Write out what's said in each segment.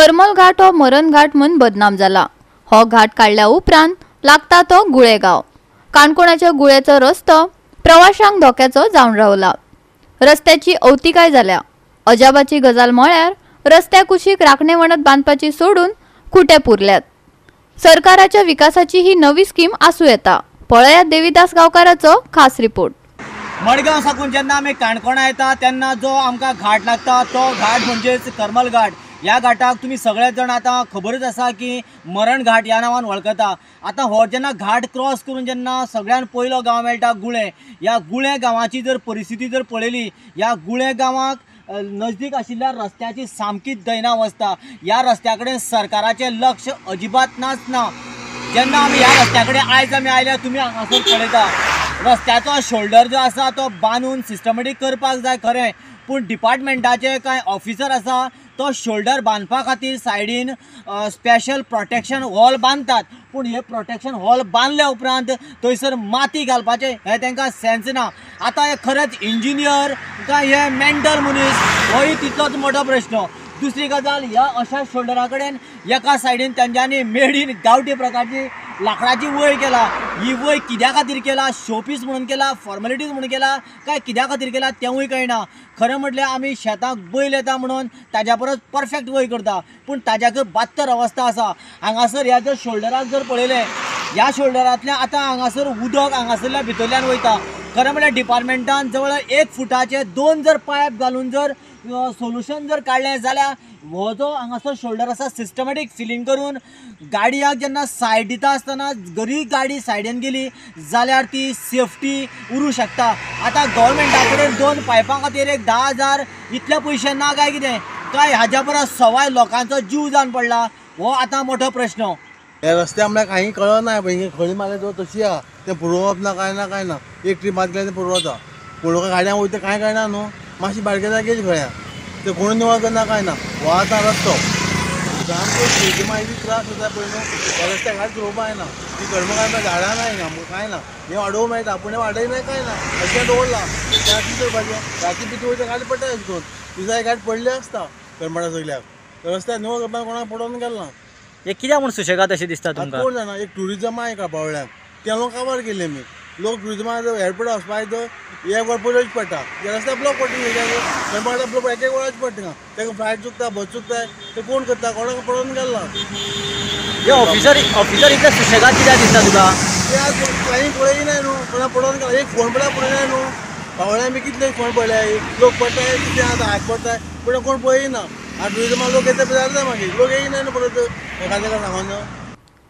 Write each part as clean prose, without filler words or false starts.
करमल घाट हो मरण घाट म्हूण बदनाम जाला. हो घाट काडल्या उपरांत लागता तो गुळे गांव. काणकोणाच्या गुळेचो रस्तो प्रवाशांक धोक्याचो जावन रावला. रस्त्याची अवतिकाय जाल्या. अजाबाची गजाल म्हळ्यार रस्त्या कुशीक राखणे वणत बांदपाची सोडून खुटे पुरल्यात. सरकाराच्या विकासाची ही नवी स्कीम आसूं येता. पळयात देवीदास गांवकाराचो खास रिपोर्ट. मडगांव साकून जेन्ना आमी काणकोणा येता तेन्ना जो आमकां घाट लागता तो घाट म्हणजेच करमल घाट. ह्या घाटाक तुमी सगळे जाण आतां खबरच आसा की मरण घाट ह्या नांवान वळखता. आतां हो जेन्ना घाट क्रॉस करून जेन्ना सगळ्यान पयलो गांव मेळटा गुळे. ह्या गुळे गांवाची जर परिस्थिती जर पळयली, ह्या गुळे गांवाक नजदीक आशिल्ल्या रस्त्याची सामकीच दैना अवस्था. ह्या रस्त्या कडेन सरकाराचें लक्ष अजिबात नाच ना. जेन्ना आमी ह्या रस्त्या कडेन आयज आमी आयल्या, तुमी हांगासर पळयता रस्त्याचो शोल्डर जो आसा तो बांदून सिस्टमॅटीक करपाक जाय खरें, पूण डिपार्टमेंटाचे कांय ऑफिसर आसा तो शोल्डर बांदपा खातीर सायडीन स्पेशल प्रोटेक्शन हॉल बांदतात, पूण हे प्रोटेक्शन हॉल बांदल्या उपरांत थंयसर माती घालपाचें हें तांकां सेन्स ना. आतां हे खरेंच इंजिनियर काय हे मेंटल मनीस होय तितलोच मोठो प्रश्न. दुसरी गजाल, ह्या अशा शोल्डरा कडेन एका सायडीन तेंच्यांनी मेडीन गांवठी प्रकारची लांकडाची वय केला. ही वय कित्या खातीर केला, शोपीस म्हणून केला, फॉर्मेलिटीज म्हणून केला काय कित्या खातीर केला तेंवूय कळना. खरें म्हटल्यार आमी शेताक बैल येता म्हणून ताज्या परस परफेक्ट वय करता, पूण ताज्याकय बात्तर अवस्था आसा. हांगासर ह्या जर शोल्डराक जर पळयलें, ह्या शोल्डरांतल्यान आतां हांगासर उदक हांगासरल्या भितरल्यान वयता. खरें म्हळ्यार डिपार्टमेंटान जवळ 1 फुटाचे 2 जर पायप घालून जर सोल्युशन जर काडलें जाल्यार हो जो हांगासर शोल्डर आसा सिस्टमॅटीक फिलींग करून गाडयाक जेन्ना सायड दिता आसतना जरी गाडी सायडीन गेली जाल्यार ती सेफ्टी उरूं शकता. आतां गव्हर्मेंटा कडेन 2 पायपां खातीर एक 10,000 इतले पयशे ना काय कितें, काय हाज्या परस सवाय लोकांचो जीव जावन पडला, हो आतां मोठो प्रश्न. हे रस्त्या म्हळ्यार काही कळना, खळी मारल्या तो तशी आहा, तें पुरोवप ना काय ना काय ना. एक ट्रीप मात गेल्यार तें पुरोवता, पूण लोकां गाडयां वयता कांय कळना न्हू, मातशी बारकेता गेली खळ्या ते कोण निवळ करना काय ना. हो आतां रस्तो सामको टुरिजमा इतली त्रास जाता पळय न्हू, ह्या रस्त्याक कांयच पळोवपा येना. ती करमल झाडां ना हिंगा आमकां कांय ना, हें वाडोवंक मेळटा पूण हें वाडयना कांय ना, अशें दवरलां. त्या कितें करपाचें, राती भितर वयता गाडी पडटा अशें करून दिसा गाडी पडली आसता करमळा सगल्याक. रस्त्यार निवळ करपाक कोणाक पडोवन गेल ना. हे कित्याक म्हूण सुशेगाद अशें दिसता तुमकां? कोण जाणा, एक टुरिजमा एका पावळ्याक ते लोक काबार केले मी. लोक टुरिजमा एअरपोर्ट वचपाक एक वर पयलीं वचचें पडटा, रस्त्यार ब्लॉक पडटा, करमळा ब्लॉक एक एक वराच पडटा, ताका फ्लायट चुकता, बस चुकता, ते कोण करता, कोणाक पडोवन गेल ना. हे ऑफिसर ऑफिसर इतले सुशेगाद कित्याक दिसता तुका? ते कांय पळयना न्हू, कोणाक पडोवन गेला. एक फोन पळय पळयना न्हू, पावळ्या बी कितले फोन पळय, लोक पडटाय कितें आतां हात पडटाय, पूण कोण पळयना. आतां टुरिजमा लोक येता जाता मागीर लोक येयना न्हू परत एखाद्या सांगून.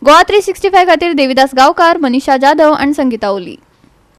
गोवा 365 खातीर देवीदास गांवकार, मनीषा जाधव आनी संगीता ओली.